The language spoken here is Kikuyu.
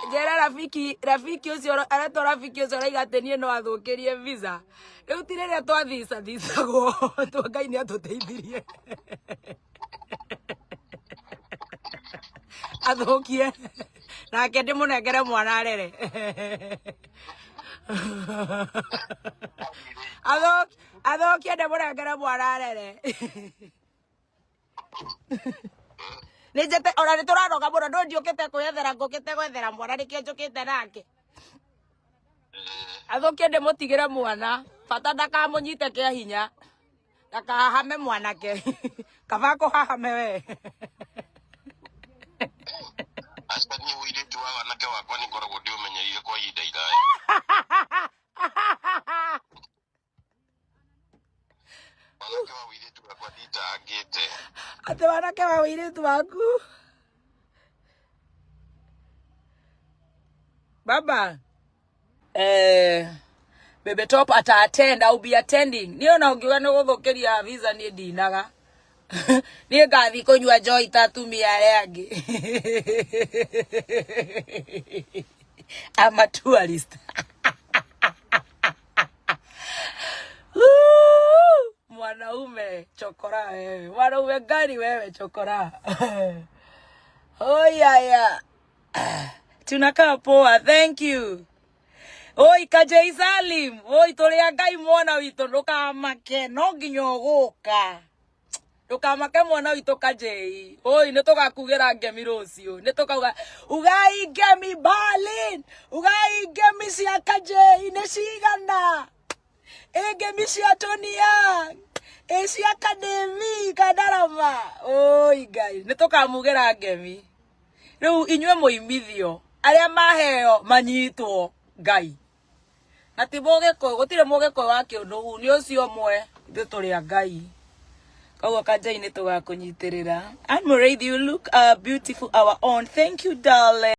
Njĩre rafiki, rafiki ũcio aretwo rafiki ũcio araiga atĩ niĩ no athũkĩrie visa. Rĩu ti rĩrĩa twathica thicagwo, Ngai nĩ atũteithirie. Athũkie nake ndĩmũnengere mwana arere. Athũkie ndĩmũnengere mwana arere. Nĩ njĩte ona nĩ tũranoga mũno ndũ ndiũkĩte kwĩyethera ngũkĩte gwethera mwana nĩkĩo njũkĩte nake. Athũkie ndĩmũtigĩre mwana bata ndakamũnyite kĩa hinya ndakahahame mwanake kaba kũhahame we. Aca niĩ ũirĩtu wa wanake wakwa nĩ ngoragwo ndĩũmenyereire kwa ihinda iraya. Wanake wa ũirĩtu wakwa nditangĩte. Atĩ wanake wa ũirĩtu waku baba Bebe Top ata attend, I'll be attending. Niĩ ona ũngiuga nĩ gũthũkĩria visa niĩ ndinaga. Niĩ ngathiĩ kũnyua njohi ta atumia arĩa angĩ. I'm a tourist. Woo! Mwanaume chokora wewe, mwanaume gani wewe chokora? Oh yeah, yeah. Tunakaa poa, thank you. Oi Kajei Salim, oi tũrĩ a Ngai mwana witũ ndũkamake, no nginya ũgũka. Ndũkamake mwana witũ Kajei. Oi nĩ tũgakugĩra ngemi rũciũ. Nĩ tũkauga ugai ngemi Berlin, ugai ngemi cia Kajei nĩ cigana? Ĩ ngemi cia Tony Young, ĩ cia Kadevi Kandarama. Oi Ngai, nĩ tũkamugĩra ngemi. Rĩu inyuĩ mũimithio arĩa maheo manyitwo Ngai. Na ti mũgĩkũyũ, gũtirĩ mũgĩkũyũ wa kĩũnũhu, nĩ ũcio ũmwe, ithuĩ tũrĩ a Ngai. Koguo Kanjai nĩ tũgakũnyitĩrĩra. Anne Mũrĩithi, you look beautiful our own. Thank you darling.